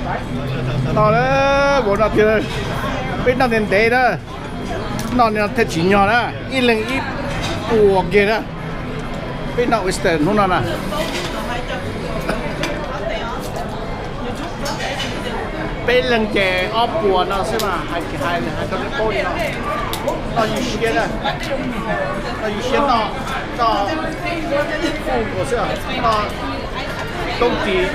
Noj na, vauv noj tiag, peb noj ntev ntev na, noj no thiaj tsim nyog na, ib leeg ib puas kiag na. Peb noj oyster hnub no na, peb leeg ces ob puas no xwb mas hais tsis hais li, hais tau li paub li no. Noj ywj siab na, noj ywj siab, noj, noj ib puas xwb, noj toob ris,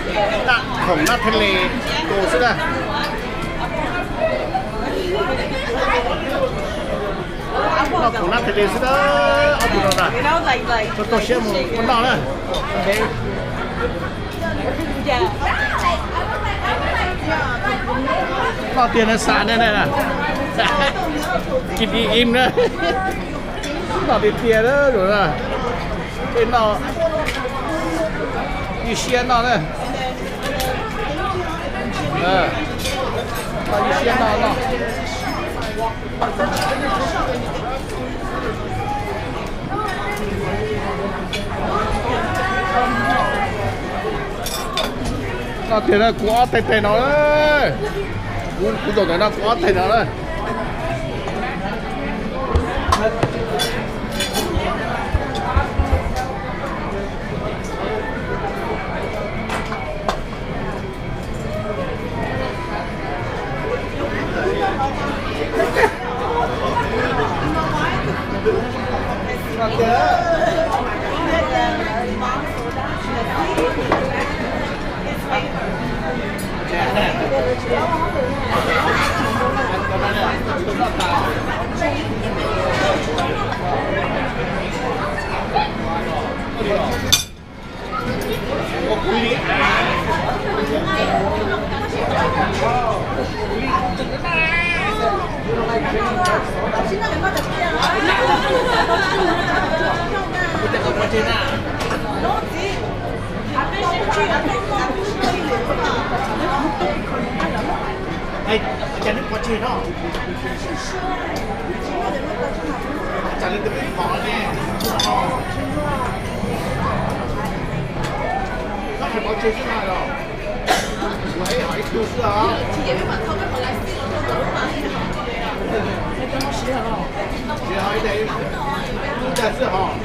noj khoom noj thaj les tus xwb na. Noj khoom noj thaj les xwb na, ob tug no na. Tau tau siab mus ua noj na. Noj tiag na, xav ne na. Kis di im na. Noj tiag tiag na, tej noj ywj siab noj na. Noj ywj siab noj noj. Noj tiag na, kuv ob teg teg no, kuv zaum ntawm no kuv ob teg no na. Cas neb pov tseg no? Cas li tus peb pom ne? Koj hais pov tseg xwb na los? Kuv hais hais ib tug xwb os. Siav hais ib tug xwb os.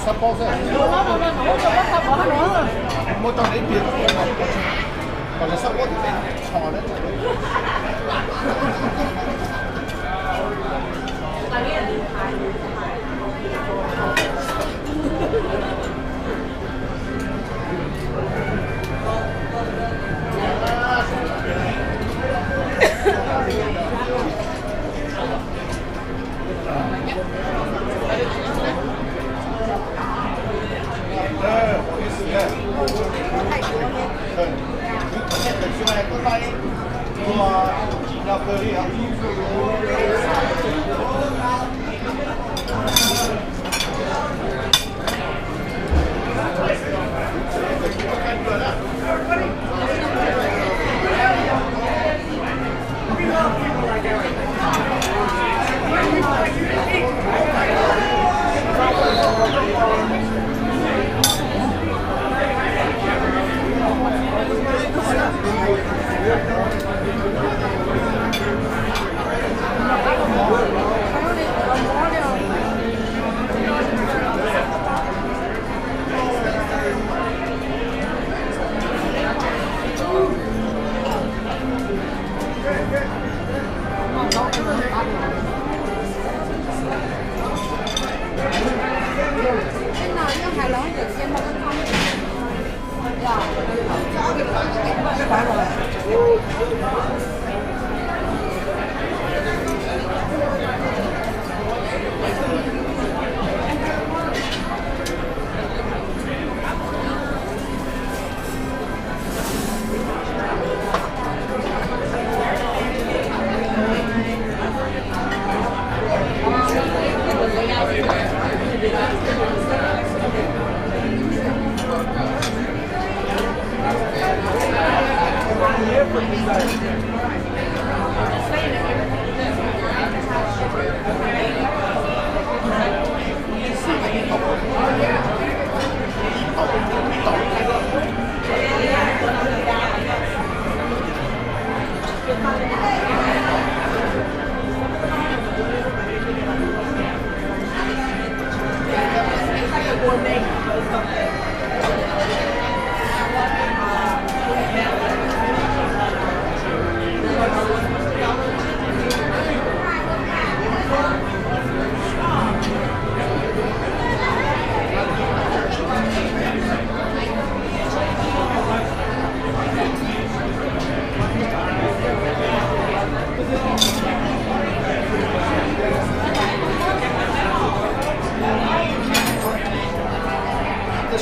Sab paub xwb. Muab rau neb pias kom lawv sab paub tias peb tso na.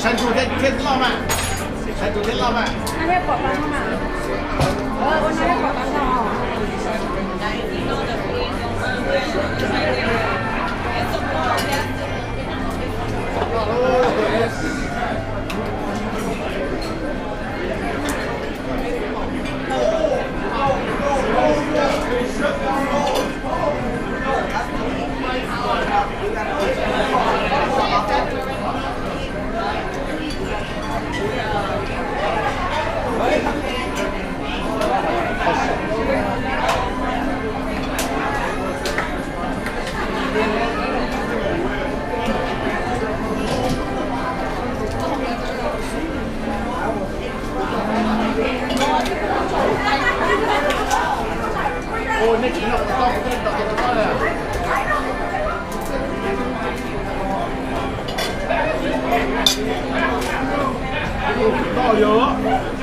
Sawv ntxov thiab loj mas, sawv ntxov thiab loj mas. Ua nej tsis noj kuv tau, kuv twb noj kuv tau li. Noj yog.